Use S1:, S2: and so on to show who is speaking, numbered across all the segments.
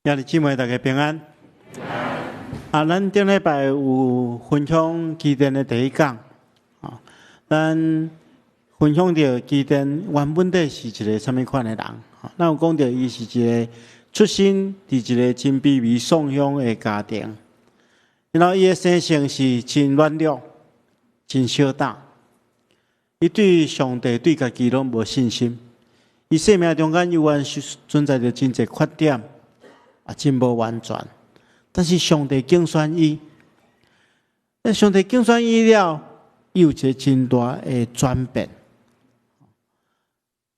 S1: 兄弟姊妹，大家平安。啊，咱頂禮拜有分享基甸的第一講，啊，咱分享著基甸原本底是一个啥物款的人。咱有講著伊是一个出身佇一个真卑微喪鄉的家庭，然後伊的生性是真軟弱、真小膽，伊對上帝、對家己攏無信心，伊生命中間猶原是存在著真濟缺點。啊，真無完全，但是上帝揀選伊，那上帝揀選伊了，伊有一個真大的轉變。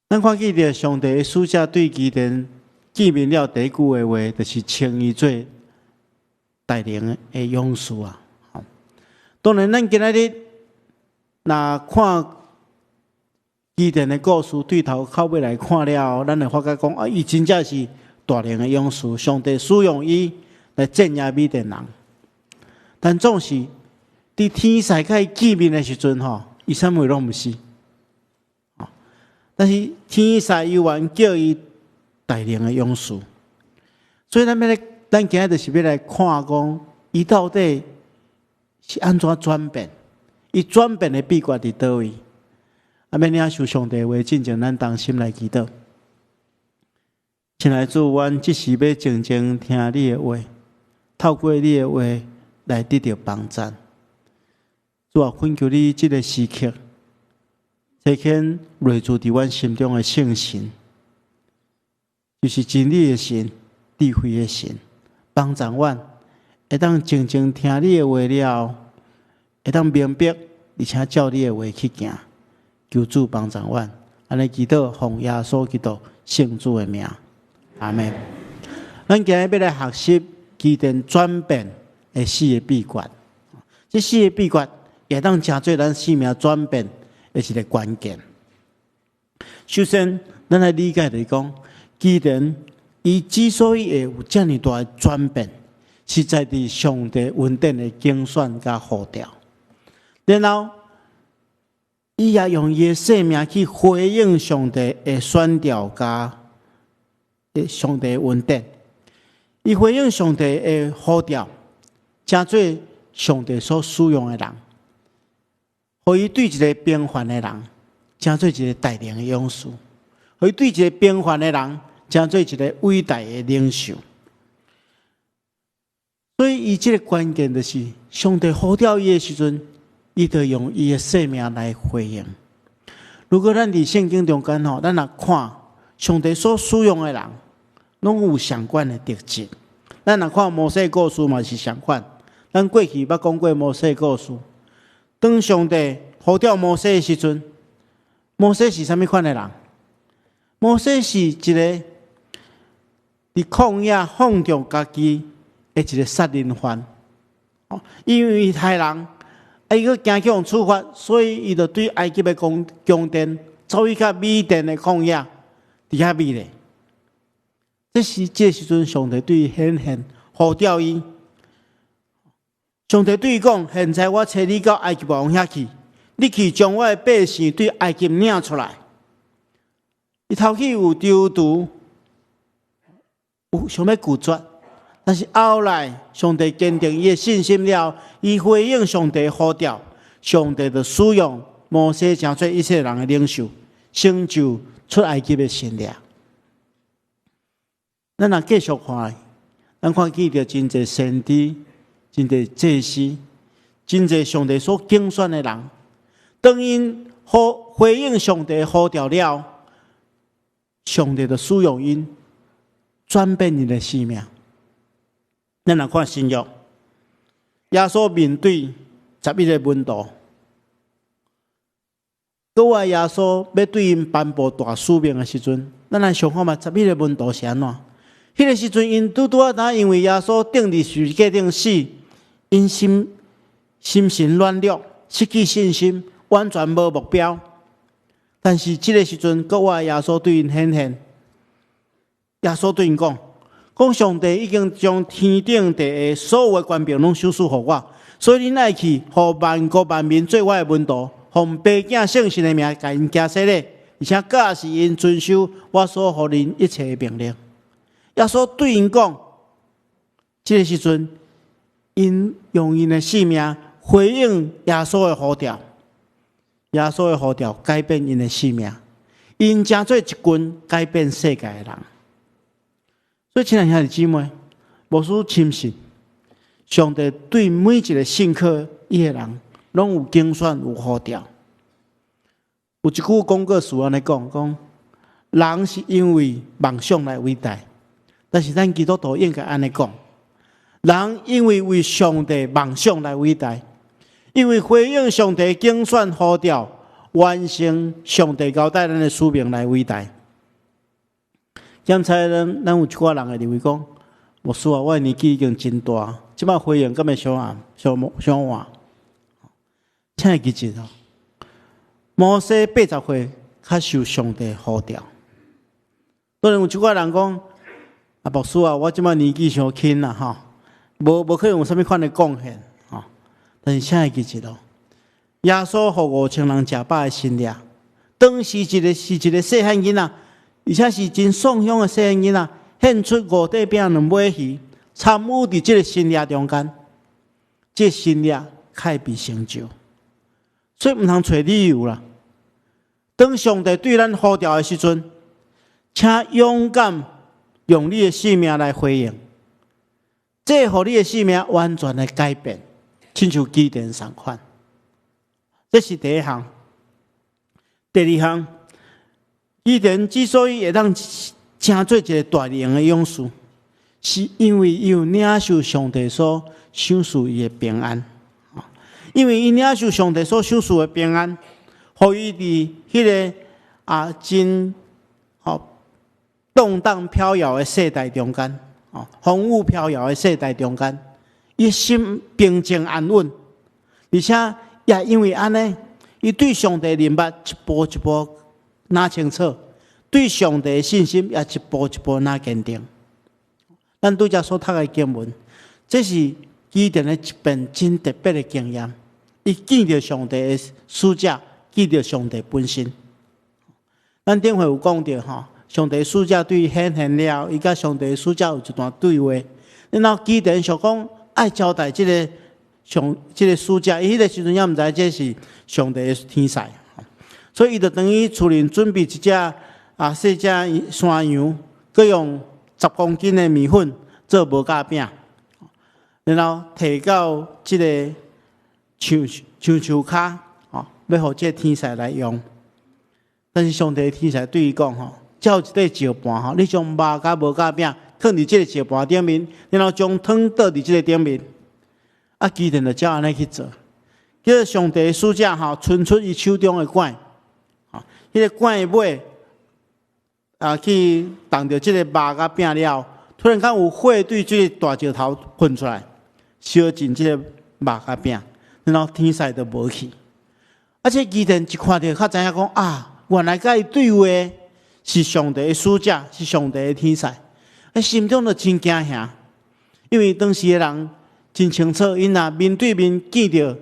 S1: 咱看見著上帝的使者對基甸見面了第一句的話，就是稱伊做大能的勇士啊！當然，咱今仔日若看基甸的故事，對頭到尾來看了後，咱會發覺講啊，伊真正是大能的勇士，上帝使用伊來鎮壓米甸人。但總是佇天使共伊見面的時陣吼，伊啥物攏毋是。但是天使猶原叫伊大能的勇士。所以咱欲來，咱今仔就是欲來看講，伊到底是按怎轉變？伊轉變的秘訣佇佗位？啊，欲領受上帝話，進前咱同心來祈禱。親愛主，阮這時欲靜靜聽你的話，透過你的話來得著幫贊。主啊，懇求你這个時刻，差遣內住佇阮心中的聖神，就是真理的神、智慧的神，幫助阮會當靜靜聽你的話了後，會當明白，而且照你的話去行。求主幫助阮，按呢祈禱，奉耶穌基督聖主的名。阿們。咱今日欲來學習基甸轉變的四个秘訣。這四个秘訣會當成做咱生命轉變的一个關鍵。首先，咱來理解就是講，基甸伊之所以會有遮爾大的轉變，是在佇上帝恩典的揀選佮呼召。然後，伊也用伊的生命去回應上帝的選召佮上帝的恩典，伊回應上帝的呼召，成做上帝所使用的人，予伊對一个平凡的人，成做一个大能的勇士；予伊對一个平凡的人，成做一个偉大的領袖。所以，伊這个關鍵就是，上帝呼召伊的時陣，伊就用伊的生命來回應。如果咱佇聖經中間吼，咱若看上帝所使用的人，攏有相仝的特質。咱若看摩西故事嘛是相款。咱過去捌講過摩西故事。當上帝呼召摩西的時陣，摩西是啥物款的人？摩西是一个佇曠野放縱家己的一个殺人犯。因為伊殺人，啊，伊閣驚去予處罰，所以伊就對埃及的宮殿走去較米甸的曠野，佇遐覓咧。這是這時陣，上帝對伊顯現呼召伊。上帝對伊講：現在我差你到埃及王遐去，你去將我的百姓對埃及領出來。伊頭去有躊躇，有想欲拒絕，但是後來上帝堅定伊的信心了，伊回應上帝呼召，上帝就使用摩西成做以色列人的領袖，成就出埃及的神蹟。咱若繼續看，咱看見著真濟先知、真濟祭司、真濟上帝所揀選的人，當𪜶回應上帝呼召了，上帝就使用𪜶轉變𪜶的生命。咱若看新約，耶穌面對11個門徒，閣有耶穌欲對𪜶頒布大使命的時陣，咱來想看覓十一个門徒是按怎？彼个時陣，𪜶拄拄仔知影因為耶穌釘佇十字架頂死，𪜶心神軟弱，失去信心，完全無目標。但是這个時陣，閣有耶穌對𪜶顯現，耶穌對𪜶講：講上帝已經將天頂地下所有的權柄攏賞賜予我，所以恁愛去，予萬國萬民做我的門徒，奉父子聖神的名，共𪜶行洗禮，而且教示𪜶遵守我所予恁一切的命令。耶穌對𪜶講，這个時陣，𪜶用𪜶的性命回應耶穌的呼召，耶穌的呼召改變𪜶的性命，𪜶成做一群改變世界的人。所以，親愛兄弟姊妹，牧師深信，上帝對每一個信靠伊的人，攏有揀選，有呼召。有一句廣告詞按呢講，講人是因為夢想來偉大，但是咱基督徒應該按呢講，人因為為上帝夢想來偉大，因為回應上帝揀選呼召，完成上帝交代咱的使命來偉大。檢查咱，咱有一寡人會認為講，牧師啊，我的年紀已經真大，這擺回應敢會傷暗、傷傷晚？請會記得哦，摩西80歲較受上帝呼召。當然有一寡人講，啊，牧師啊，我這擺年紀傷輕啦，吼，無可能有啥物款的貢獻，吼。但是請會記得哦，耶穌予5000人食飽的神跡，當時一個是一個細漢囡仔，而且是真散鄉的細漢囡仔，獻出五塊餅兩尾魚，參與佇這个神跡中間，這个神跡較會被成就。所以毋通揣理由啦。當上帝對咱呼召的時陣，請勇敢用你的性命來回應，這會予你的性命完全的改變，親像基甸仝款。這是第一項。第二項，基甸之所以會當成做一个大能的勇士，是因為伊有領受上帝所賞賜伊的平安。因為伊領受上帝所賞賜的平安，予伊佇彼个真動盪飄搖的世代中間，風雨飄搖的世代中間，伊心平靜安穩，而且也因為按呢，伊對上帝認捌一步一步若清楚，對上帝的信心也一步一步若堅定。咱拄才所讀的經文，這是基甸的一遍真特別的經驗。伊見著上帝的使者，見著上帝本身。咱頂回有講著吼，上帝使者對伊顯現了，伊佮上帝使者有一段對話。然後基甸想講愛招待這个上這个使者，伊彼个時陣也毋知這是上帝的天使，所以伊就轉去厝裡準備一隻細隻山羊，閣用10公斤的麵粉做無酵餅，然後提到這个樹跤，吼，欲予這个天使來用。但是上帝的天使對伊講吼，這有一塊石盤吼，你將肉佮無酵餅囥佇這个石盤頂面，然後將湯倒佇這个頂面。啊，基甸就照按呢去做。結果上帝的使者吼，伸出伊手中的拐，吼，彼个拐的尾去動著這个肉佮餅了，突然間有火對這个大石頭噴出來，燒盡這个肉佮餅，然後天使就無去。啊，這基甸一看著，才知影講啊，原來佮伊對話是上帝的使者，是上帝的天使。啊，心中就真驚嚇，因為當時的人真清楚，𪜶若面對面見著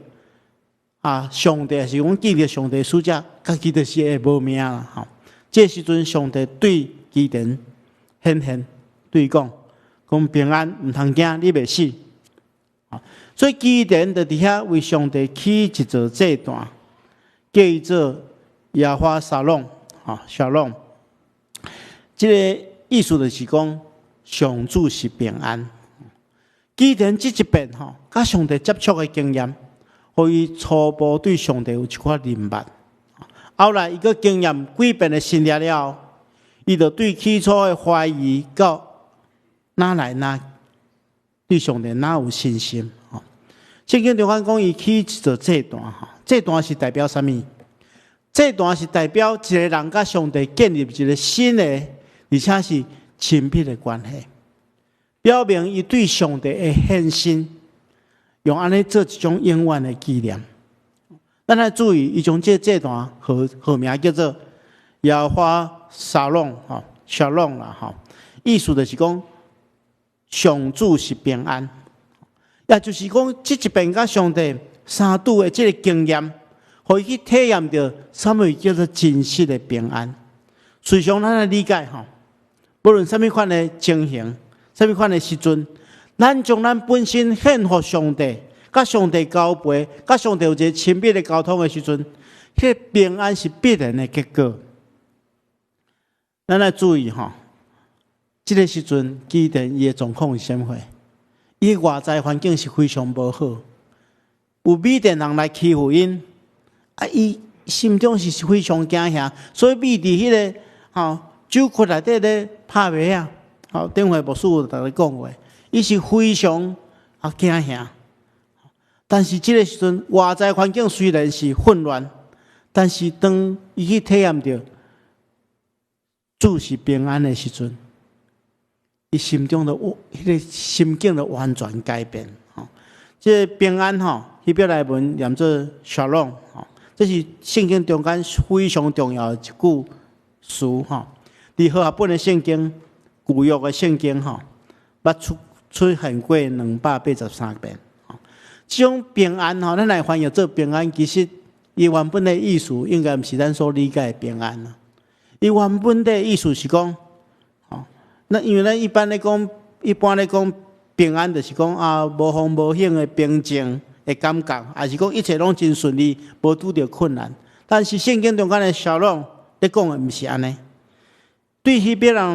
S1: 上帝，是講見著上帝使者，家己就是會無命啦。吼，這時陣上帝對基甸顯現，對伊講，講平安，毋通驚，你袂死。所以基甸就佇遐為上帝起一座祭壇，叫伊做耶和華沙龍，吼，沙龍。這个意思就是講，上主是平安。基甸這一遍吼，佮上帝接觸的經驗，予伊初步對上帝有一寡認捌。後來伊閣經驗幾遍的神蹟了，伊就對起初的懷疑到哪來哪對上帝哪有信心？吼，聖經中間講伊起一座祭壇，吼，祭壇是代表啥物？祭壇是代表一个人佮上帝建立一个新的，而且是親密的關係，表明伊對上帝的獻身，用按呢做一種永遠的紀念。咱來注意，伊將這個祭壇號名叫做耶和華沙龍，吼，沙龍啦，吼，意思就是講上主是平安，也就是講這一遍佮上帝相拄的這个經驗，予伊去體驗著啥物叫做真實的平安。事實上，咱來理解吼，無論啥物款的情形，啥物款的時陣，咱將咱本身獻予上帝，佮上帝交陪，佮上帝有一个親密的溝通的時陣，彼个平安是必然的結果。咱來注意吼，這个時陣基甸伊的狀況是啥物貨？伊外在環境是非常無好，有米甸人來欺負𪜶，啊，伊心中是非常驚嚇，所以覕佇彼个吼酒窟內底咧拍麥仔。吼，頂回牧師有逐家講過，伊是非常啊驚嚇。但是這个時陣外在環境雖然是混亂，但是當伊去體驗著主是平安的時陣，伊心中的彼个心境就完全改變。吼，這个平安吼，希伯來文念做 shalom 吼，這是聖經中間非常重要的一句詞吼。佇和合本的聖經、舊約的聖經吼，捌出現過283遍。這種平安吼，咱來翻譯做平安，其實伊原本的意思應該毋是咱所理解的平安啦。伊原本的意思是講，吼，那因為咱一般咧講，一般咧講平安，就是講啊，無風無險的平靜的感覺，抑是講一切攏真順利，無拄著困難。但是聖經中間的 shalom 咧講的毋是按呢。對希伯來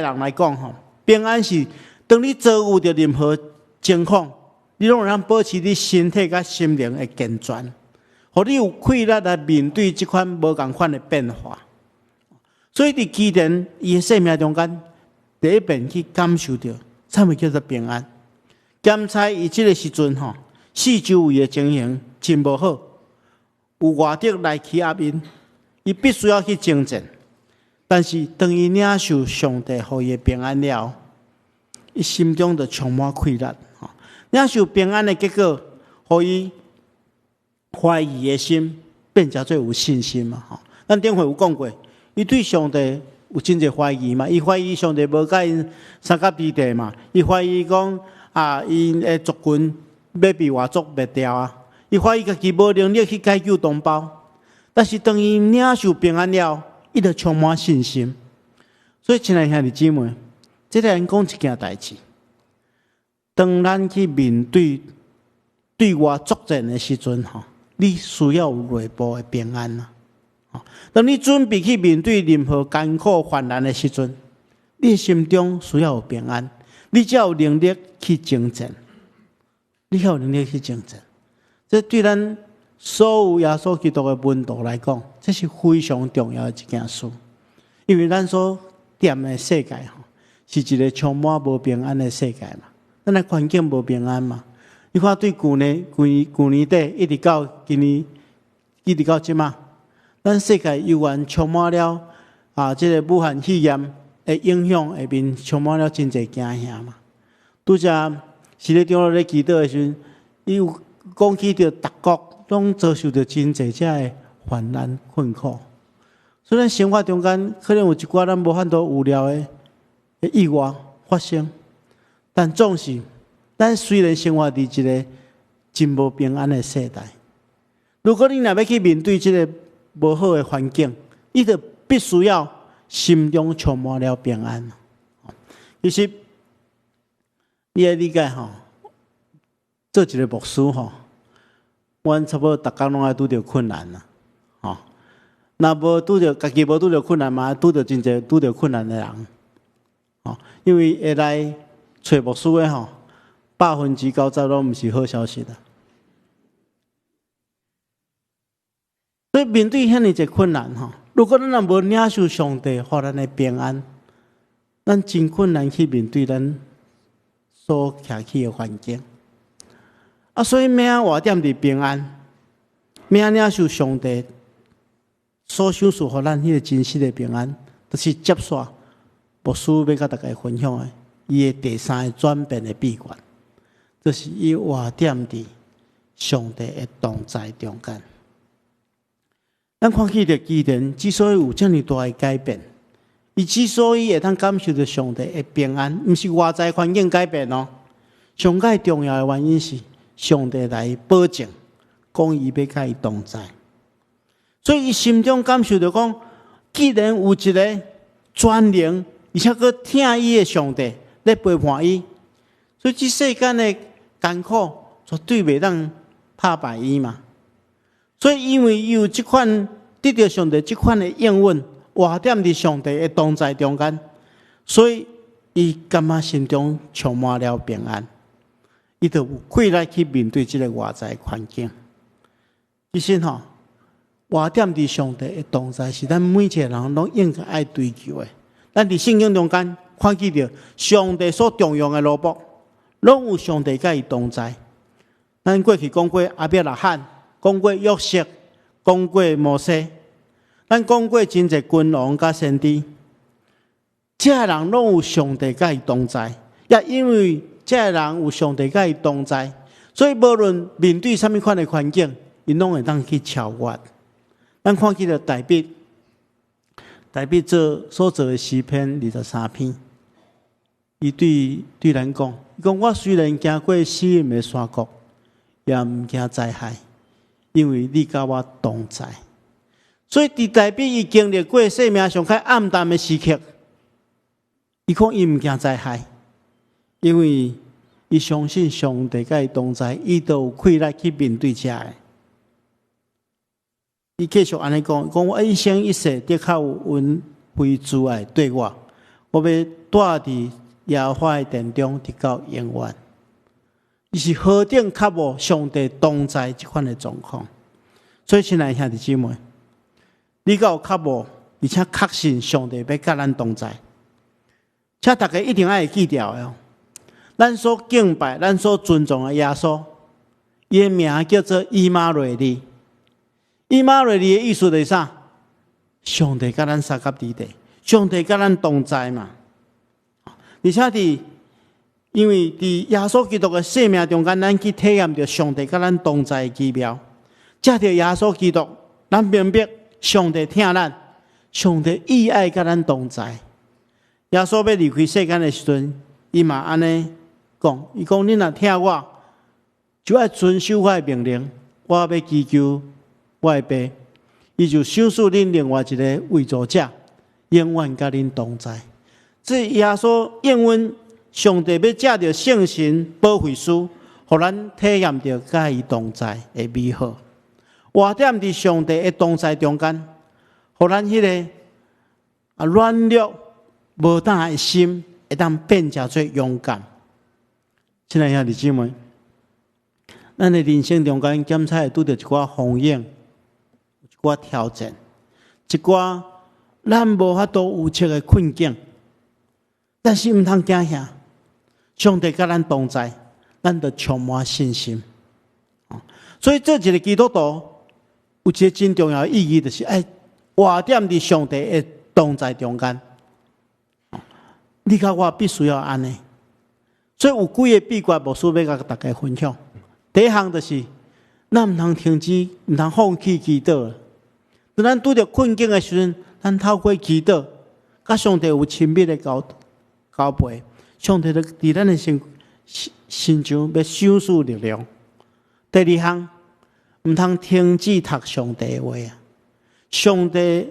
S1: 人來講，吼，平安是當你遭遇著任何情況，你攏會當保持你身體佮心靈的健全，予你有氣力來面對這款無仝款的變化。所以，佇基甸伊的生命中間，第一遍去感受著啥物叫做平安。兼差伊這个時陣吼，四周圍的情形真無好，有外敵來欺壓𪜶，伊必須要去征戰。但是，當伊領受上帝予伊的平安了，伊心中就充滿氣力。領受平安的結果，予伊懷疑的心變成做有信心嘛。吼，咱頂回有講過，伊對上帝有真濟懷疑嘛，伊懷疑上帝無共𪜶相佮佇地嘛，伊懷疑講啊，𪜶的族群欲被外族滅掉啊，伊懷疑家己無能力去解救同胞。但是當伊領受平安了，伊就充滿信心。所以，親愛兄弟姊妹，這個人講一件代誌。當咱去面對對外作戰的時陣，吼，你需要有內部的平安啊。當你準備去面對任何艱苦患難的時陣，你的心中需要有平安，你才有能力去征戰。你才有能力去征戰。這對咱所有耶穌基督的門徒來講，這是非常重要的一件事。因為咱所踮的世界吼，是一個充滿無平安的世界嘛。咱的環境無平安嘛。你看，對舊年、舊年、舊年底一直到今年，一直到這馬，咱世界猶原充滿了啊，這個武漢肺炎的影響下面，充滿了真濟驚嚇嘛。拄才是咧長老咧祈禱的時陣，伊有講起著逐國攏遭受著真濟這个患難困苦。雖然生活中間可能有一寡咱無法度預料的意外發生，但總是咱雖然生活佇一個真無平安的世代，如果你若欲去面對這个無好的環境，你就必須要心中充滿了平安。其實你愛理解吼，做一個牧師吼，阮差不多逐工攏愛拄著困難啦，吼。若無拄著家己無拄著困難嘛，拄著真濟拄著困難的人，吼。因為會來揣牧師的吼，90%攏毋是好消息啦。所以面對遐爾濟困難吼，如果咱若無領受上帝予咱的平安，咱真困難去面對咱所徛起的環境。啊，所以欲按怎活踮佇平安，欲按怎領受上帝所賞賜予咱彼个真實的平安，就是接續牧師欲共大家分享的，伊的第三个轉變的秘訣，就是伊活踮佇上帝的同在中間。咱看起著基甸之所以有遮爾大的改變，伊之所以會當感受著上帝的平安，毋是外在環境改變哦。上蓋重要的原因是上帝來保證，講伊欲佮伊同在，所以伊心中感受著講，既然有一個全能而且閣疼伊的上帝咧陪伴伊，所以這世間的艱苦絕對袂當拍敗伊嘛。所以因為伊有這款得著上帝這款的應允，活踮佇上帝的同在中間，所以伊感覺心中充滿了平安，伊就有氣力去面對這个外在環境。其實吼，活踮佇上帝的同在，是咱每一个人攏應該愛追求的。咱佇聖經中間看見著上帝所重用的奴僕，攏有上帝佮伊同在。咱過去講過亞伯拉罕，講過約瑟，講過摩西，咱講過真濟君王佮先知，這个人攏有上帝佮伊同在。也因為這个人有上帝佮伊同在，所以無論面對啥物款的環境，𪜶攏會當去超越。咱看見著大衛，大衛做所做的詩篇23篇，伊對咱講，伊講我雖然行過死蔭的山谷，也毋驚災害，因為你佮我同在。所以佇大衛伊經歷過生命上較暗淡的時刻，伊講伊毋驚災害，因為伊相信上帝佮伊同在，伊就有氣力去面對這个。伊繼續按呢講，講我一生一世的確有恩惠慈愛對我，我欲蹛佇耶和華的殿中，直到永遠。伊是何等渴慕上帝同在這款的狀況。所以，親愛兄弟姊妹，你敢有渴慕，而且確信上帝欲佮咱同在？請大家一定愛會記著的哦。咱所敬拜、咱所尊重的耶穌，伊的名叫做以馬內利。以馬內利的意思就是啥？上帝佮咱相佮佇咧，上帝佮咱同在嘛。而且佇因為佇耶穌基督的生命中間，咱去體驗著上帝佮咱同在的奇妙。藉著耶穌基督，咱明白上帝疼咱，上帝意愛佮咱同在。耶穌欲離開世間的時陣，伊嘛按呢講，伊講：恁若疼我，就愛遵守我的命令。我欲祈求我的爸，伊就賞賜恁另外一个慰助者，永遠佮恁同在。這耶穌應允上帝欲藉著聖神保惠師，予咱體驗著佮伊同在的美好。活踮佇上帝的同在中間，予咱彼个軟弱無膽的心，會當變成做勇敢。親愛兄弟姊妹，咱的人生中間，檢查會拄著一寡風雨，一寡挑戰，一寡咱無法度預測的困境，但是毋通驚嚇，上帝佮咱同在，咱就充滿信心。所以做一个基督徒，有一个真重要的意義，就是愛活踮佇上帝的同在中間。你佮我必須要按呢。所以有幾个秘訣，牧師欲共大家分享。第一項就是，咱毋通停止，毋通放棄祈禱。當咱拄著困境的時陣，咱透過祈禱，佮上帝有親密的交陪，上帝就佇咱的身上欲賞賜力量。第二項，毋通停止讀上帝的話啊！上帝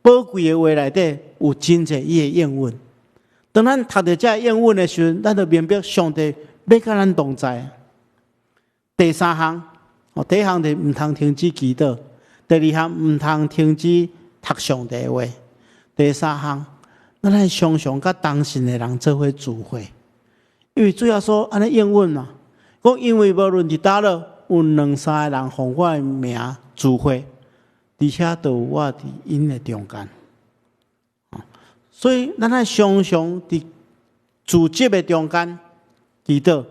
S1: 寶貴的話內底有真濟伊的應允。當咱讀著這个應允的時陣，咱就明白上帝欲佮咱同在。第三項，哦，第一項就毋通停止祈禱；第二項，毋通停止讀上帝的話；第三項，咱愛常常佮同信的人做伙聚會，因為主耶穌按呢應允嘛，講因為無論佇佗落有兩三个人奉我的名聚會，佇遐就有我佇𪜶的中間。所以咱愛常常佇聚集的中間祈禱，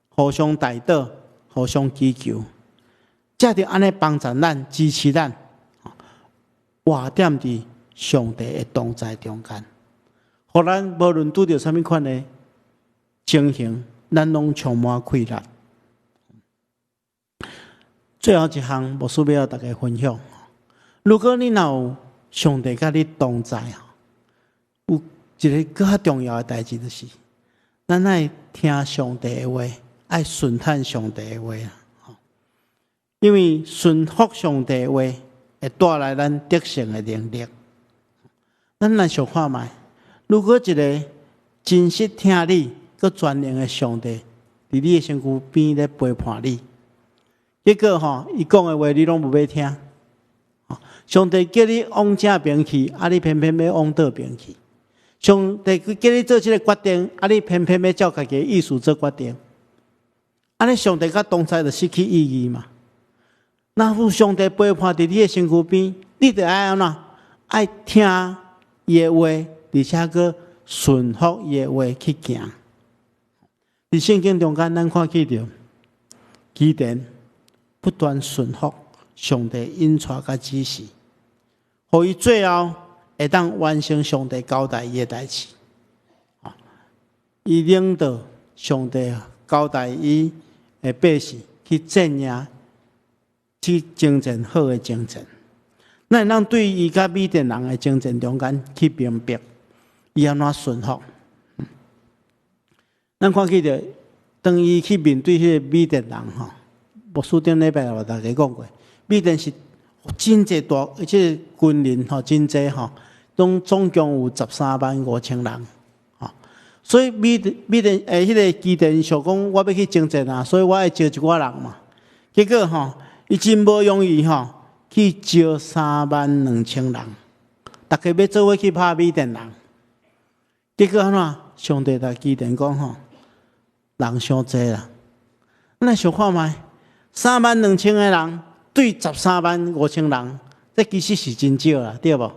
S1: 互相代禱，互相祈求，才著按呢幫助咱、支持咱，活踮佇上帝的同在中間，予咱無論拄著啥物款的情形，咱攏充滿氣力。最後一項，牧師欲共大家分享。如果你若有上帝佮你同在，有一个閣較重要的代誌，就是咱愛聽上帝的話，愛順從上帝的話啊！因為順服上帝的話，會帶來咱得勝的能力。咱來想看覓，如果一个真實疼你、閣全能的上帝，佇你的身軀邊咧陪伴你。結果吼，伊講的話你攏無欲聽。上帝叫你往正邊去，啊，你偏偏欲往倒邊去。上帝叫你做這个決定，啊，你偏偏欲照家己的意思做決定。按呢，上帝佮同在就失去意義嘛。若有上帝陪伴佇你的身軀邊，你著愛按怎？愛聽伊的話，而且閣順服伊的話去行。佇聖經中間，咱看見著基甸不斷順服上帝引帶佮指示，予伊最後會當完成上帝交代伊的代誌。伊領導上帝交代伊的百姓去戰贏，去征戰好的征戰。咱會當對伊佮米甸人的征戰中間去明白，伊按怎順服。咱看見著，當伊去面對彼個米甸人吼，牧師頂禮拜有大家講過，米甸是真濟大，這個軍人吼真濟吼，攏總共有13萬5千人，吼。所以米甸彼個基甸想講，我欲去征戰啊，所以我愛招一寡人嘛。結果吼，伊真無容易吼，去招3萬2千人，逐家欲做伙去拍米甸人。結果按怎？上帝共基甸講吼，人傷濟啦。咱來想看覓，3萬2千個人對13萬5千人，這其實是真少啦，對無？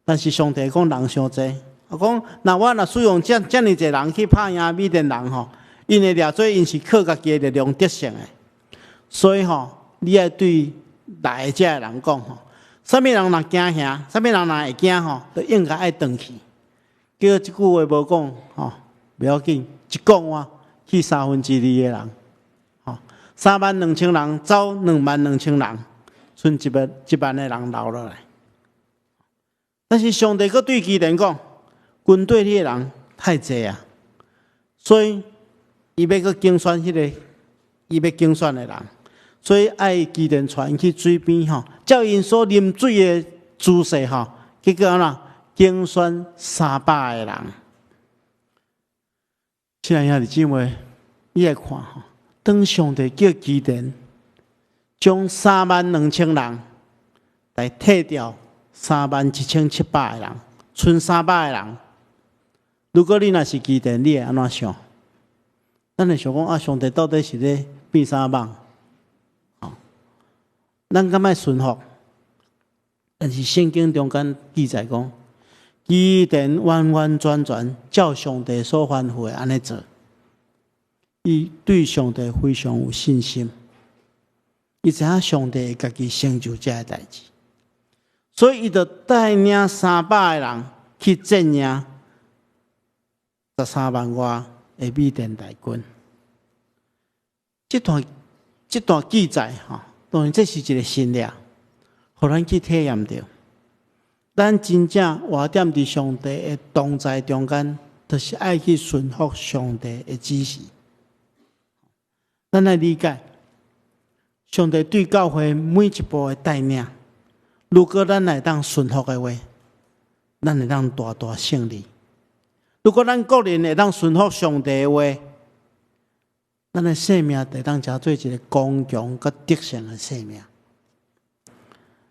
S1: 但是上帝講人傷濟，我講若我若使用遮爾濟人去拍贏米甸人吼，𪜶會掠做𪜶是靠家己的力量得勝的。所以吼，你愛對來遮的人講吼，啥物人若驚嚇，啥物人若會驚吼，就應該愛轉去。結果這句話無講吼，袂要緊，一講完去2/3個人，吼，3萬2千人走2萬2千人，賰1萬個人留落來。但是上帝閣對基甸講，軍隊裡的人太濟啊，所以伊欲閣揀選彼個，伊欲揀選的人，所以愛基甸帶𪜶去水邊吼，照𪜶所啉水的姿勢吼，結果按怎揀選300個人。親愛兄弟姊妹，你來看吼，當上帝叫基甸將3萬2千人來替掉3萬1700個人，賰300個人。如果你若是基甸，你會按怎想？咱會想講啊，上帝到底是咧變啥夢？吼，咱敢愛順服？但是聖經中間記載講，基甸完完全全照上帝所吩咐的按呢做，伊對上帝非常有信心，伊知影上帝會家己成就這个代誌，所以伊就帶領300個人去戰贏13萬外的米甸大軍。這段記載吼，當然這是一個神蹟，予咱去體驗著。咱真正活踮佇上帝的同在中間，就是愛去順服上帝的指示。咱來理解，上帝對教會每一步的帶領，如果咱會當順服的話，咱會當大大勝利。如果咱個人會當順服上帝的話，咱的生命會當成做一个剛強佮得勝的生命。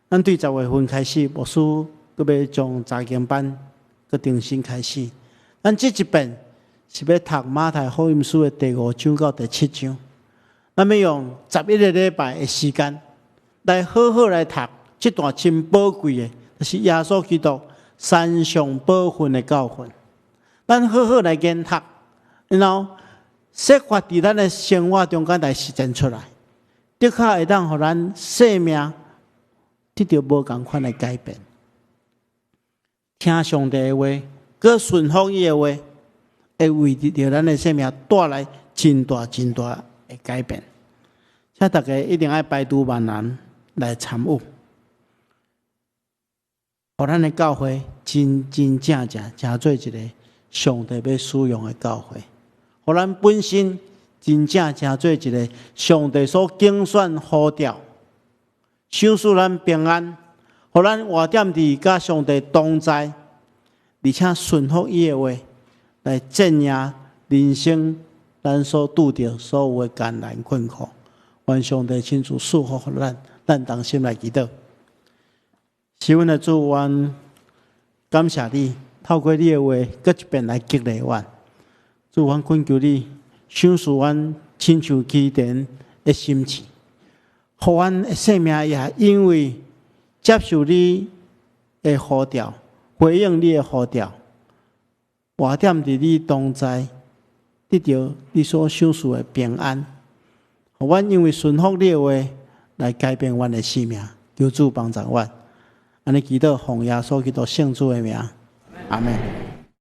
S1: 咱對10月份開始，牧師閣欲將查經班閣重新開始。咱這一遍是欲讀馬太福音書的第五章到第七章。咱欲用11個禮拜的時間來好好來讀這段真寶貴的，就是耶穌基督山上寶訓的教訓。咱好好來研讀，然後設法佇咱的生活中間來實踐出來，的確會當予咱生命得著無仝款的改變。聽上帝的話，閣順服伊的話，會為著咱的生命帶來真大真大的改變。請大家一定愛排除萬難來參與，予咱的教會真真正正成做一个上帝欲使用的教會，予咱本身真正成做一个上帝所揀選呼召，賞賜咱平安，予咱活踮佇佮上帝同在，而且順服伊的話，來戰贏人生咱所拄著所有的艱難困苦，願上帝親自賜福予咱，咱同心來祈禱。是阮的主，阮感謝你，透過你的話，閣一遍來激勵阮。主，阮懇求你，賞賜阮親像基甸的心志，予阮的生命也因為接受你的呼召，回應你的呼召，活踮佇你同在，得著你所賞賜的平安。予阮因為順服你的話，來改變阮的生命，求主幫助阮。按呢祈禱，奉耶穌基督聖子的名，阿們。